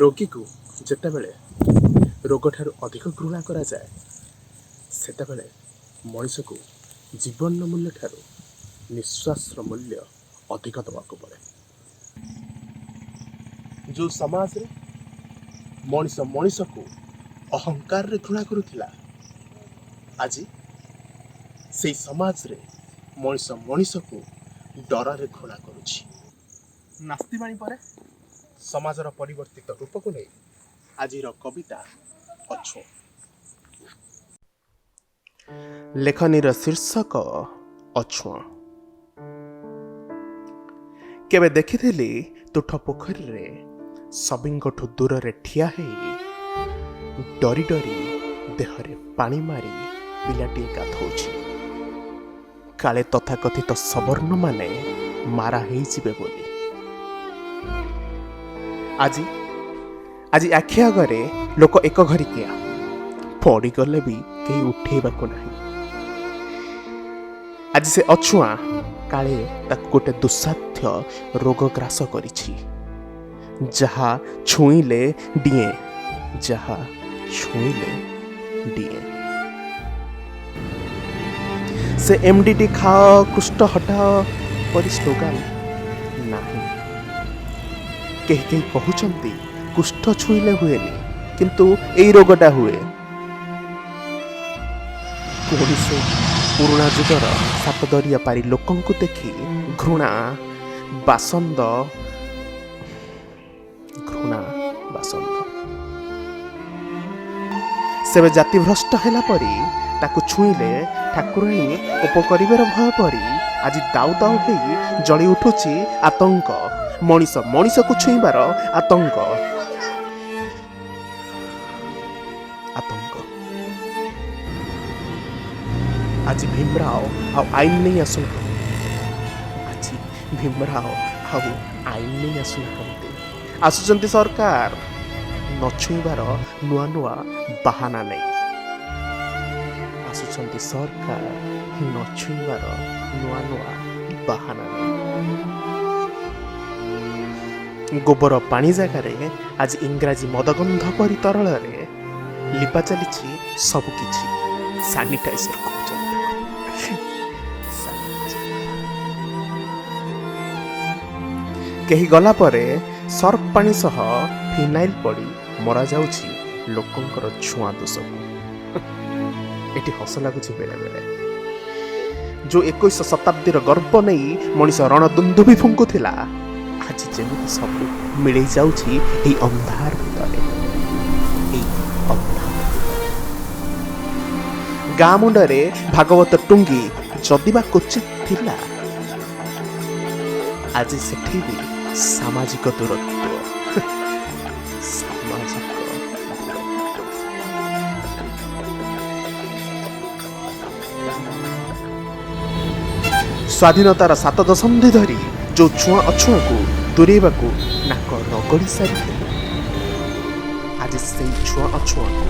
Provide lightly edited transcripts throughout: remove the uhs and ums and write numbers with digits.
ରୋଗୀକୁ ଯେତେବେଳେ ରୋଗଠାରୁ ଅଧିକ ଘୃଣା କରାଯାଏ, ସେତେବେଳେ ମଣିଷକୁ ଜୀବନର ମୂଲ୍ୟଠାରୁ ନିଶ୍ୱାସର ମୂଲ୍ୟ ଅଧିକ ଦେବାକୁ ପଡ଼େ। ଯେଉଁ ସମାଜରେ ମଣିଷ ମଣିଷକୁ ଅହଙ୍କାରରେ ଘୃଣା କରୁଥିଲା, ଆଜି ସେଇ ସମାଜରେ ମଣିଷ ମଣିଷକୁ ଡରରେ ଘୃଣା କରୁଛି। ନାସ୍ତିବାଣୀ ପରେ ସମାଜର ପରିବର୍ତ୍ତିତ ରୂପକୁ ନେଇ ଆଜିର କବିତା ଅଛୁଆଁ। ଲେଖନୀର ଶୀର୍ଷକ ଅଛୁଆଁ। କେବେ ଦେଖିଥିଲି ତୁଠ ପୋଖରୀରେ ସଭିଙ୍କଠୁ ଦୂରରେ ଠିଆ ହେଇ ଡରି ଡରି ଦେହରେ ପାଣି ମାରି ପିଲାଟିଏ ଗାଧଉଛି, କାଳେ ତଥାକଥିତ ସବର୍ଣ୍ଣମାନେ ମାରା ହେଇଯିବେ ବୋଲି। ଆଜି ଆଜି ଆଖି ଆଗରେ ଲୋକ ଏକ ଘରିକିଆ, ପଡ଼ିଗଲେ ବି କେହି ଉଠେଇବାକୁ ନାହିଁ। ଆଜି ସେ ଅଛୁଆଁ, କାଳେ ତାକୁ ଗୋଟେ ଦୁଃସାଧ୍ୟ ରୋଗ ଗ୍ରାସ କରିଛି, ଯାହା ଛୁଇଁଲେ ଡିଏଁ, ଯାହା ଛୁଇଁଲେ ଡିଏଁ। ସେ ଏମଡିଟି ଖାଅ କୁଷ୍ଠ ହଟାଅ ପରି ସ୍ଲୋଗାନ ନାହିଁ। କେହି କେହି କହୁଛନ୍ତି କୁଷ୍ଠ ଛୁଇଁଲେ ହୁଏନି, କିନ୍ତୁ ଏଇ ରୋଗଟା ହୁଏ। ପୁଣି ସେ ପୁରୁଣା ଯୁଗର ସାତ ଦରିଆ ପାରି ଲୋକଙ୍କୁ ଦେଖି ଘୃଣା ବାସନ୍ଦ, ଘୃଣା ବାସନ୍ଦ। ସେବେ ଜାତିଭ୍ରଷ୍ଟ ହେଲା ପରି, ତାକୁ ଛୁଇଁଲେ ଠାକୁରାଣୀ କୋପ କରିବାର ଭୟ ପରି ଆଜି ଦାଉ ଦାଉ ହେଇ ଜଳି ଉଠୁଛି ଆତଙ୍କ, ମଣିଷ ମଣିଷକୁ ଛୁଇଁବାର ଆତଙ୍କ, ଆତଙ୍କ। ଆଜି ଭୀମରାଓ ଆଉ ଆଇନ ନେଇ ଆସୁନାହାନ୍ତି। ଆଜି ଭୀମରାଓ ଆଉ ଆଇନ ନେଇ ଆସୁନାହାନ୍ତି, ଆସୁଛନ୍ତି ସରକାର ନ ଛୁଇଁବାର ନୂଆ ନୂଆ ବାହାନା ନେଇ। ଆସୁଛନ୍ତି ସରକାର ନ ଛୁଇଁବାର ନୂଆ ନୂଆ ବାହାନା ନେଇ। ଗୋବର ପାଣି ଜାଗାରେ ଆଜି ଇଂରାଜୀ ମଦଗନ୍ଧ ପରି ତରଳରେ ଲିପା ଚାଲିଛି ସବୁକିଛି। ସାନିଟାଇଜର କହୁଛନ୍ତି ତାକୁ। ସାନିଟାଇଜର। କେହି ଗଲା ପରେ ସର୍ଫ ପାଣି ସହ ଫିନାଇଲ ପଡ଼ି ମରାଯାଉଛି ଲୋକଙ୍କର ଛୁଆଁ ଦୋଷକୁ। ଏଠି ହସ ଲାଗୁଛି ବେଳେ ବେଳେ। ଯୋଉ 21 ଶତାବ୍ଦୀର ଗର୍ବ ନେଇ ମଣିଷ ରଣଦୁନ୍ଦୁଭି ଫୁଙ୍କୁଥିଲା, ଆଜି ଯେମିତି ସବୁ ମିଳେଇ ଯାଉଛି ଏଇ ଅନ୍ଧାର ଭିତରେ, ଏଇ ଅନ୍ଧାର ଭିତରେ। ଗାଁ ମୁଣ୍ଡରେ ଭାଗବତ ଟୁଙ୍ଗି ଯଦି ବା କ୍ୱଚିତ୍ ଥିଲା, ଆଜି ସେଠି ବି ସାମାଜିକ ଦୂରତ୍ୱ, ସାମାଜିକ ଦୂରତ୍ୱ। ସ୍ୱାଧୀନତାର 7 ଦଶନ୍ଧି ଧରି ଯୋଉ ଛୁଆଁ ଅଛୁଆଁକୁ ଦୂରେଇବାକୁ ନାକ ରଗଡ଼ି ସାରିଥିଲୁ, ଆଜି ସେଇ ଛୁଆଁ ଅଛୁଆଁକୁ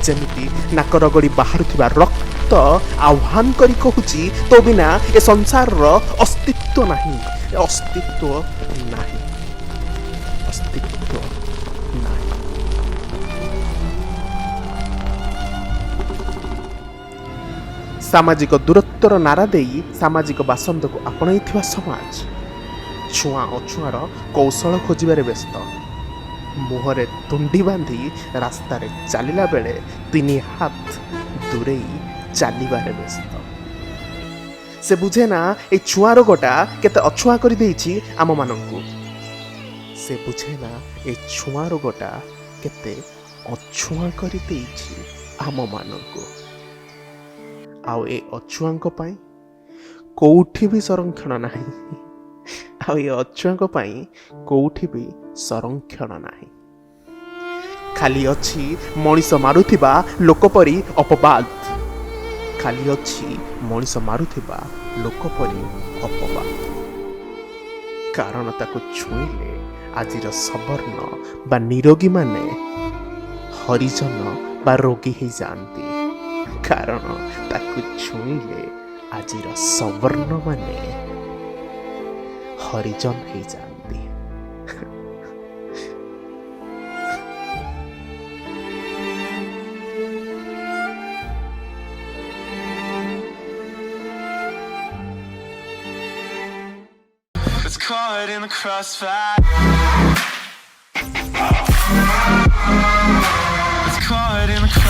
ଯେମିତି ନାକ ରଗଡ଼ି ବାହାରୁଥିବା ରକ୍ତ ଆହ୍ୱାନ କରି କହୁଛି, ତୋ ବିନା ଏ ସଂସାରର ଅସ୍ତିତ୍ୱ ନାହିଁ, ଏ ଅସ୍ତିତ୍ୱ ନାହିଁ, ଅସ୍ତିତ୍ୱ ନାହିଁ। ସାମାଜିକ ଦୂରତ୍ୱର ନାରା ଦେଇ ସାମାଜିକ ବାସନ୍ଦକୁ ଆପଣେଇଥିବା ସମାଜ ଛୁଆଁ ଅଛୁଆଁର କୌଶଳ ଖୋଜିବାରେ ବ୍ୟସ୍ତ। ମୁହଁରେ ତୁଣ୍ଡି ବାନ୍ଧି ରାସ୍ତାରେ ଚାଲିଲା ବେଳେ 3 ହାତ ଦୂରେଇ ଚାଲିବାରେ ବ୍ୟସ୍ତ। ସେ ବୁଝେ ନା ଏଇ ଛୁଆଁ ରୋଗଟା କେତେ ଅଛୁଆଁ କରିଦେଇଛି ଆମମାନଙ୍କୁ। ସେ ବୁଝେ ନା ଏ ଛୁଆଁ ରୋଗଟା କେତେ ଅଛୁଆଁ କରିଦେଇଛି ଆମମାନଙ୍କୁ। ଆଉ ଏ ଅଛୁଆଁଙ୍କ ପାଇଁ କୋଉଠି ବି ସଂରକ୍ଷଣ ନାହିଁ। ଆଉ ଏ ଅଛୁଆଁଙ୍କ ପାଇଁ କୋଉଠି ବି ସଂରକ୍ଷଣ ନାହିଁ। ଖାଲି ଅଛି ମଣିଷ ମାରୁଥିବା ଲୋକ ପରି ଅପବାଦ। ଖାଲି ଅଛି ମଣିଷ ମାରୁଥିବା ଲୋକ ପରି ଅପବାଦ। କାରଣ ତାକୁ ଛୁଇଁଲେ ଆଜିର ସବର୍ଣ୍ଣ ବା ନିରୋଗୀମାନେ ହରିଜନ ବା ରୋଗୀ ହେଇଯାଆନ୍ତି। କାରଣ ତାକୁ ଛୁଇଁଲେ ଆଜିର ସବର୍ଣ୍ଣମାନେ ହରିଜନ ହେଇଯାଆନ୍ତି। Gets caught in the crossfire.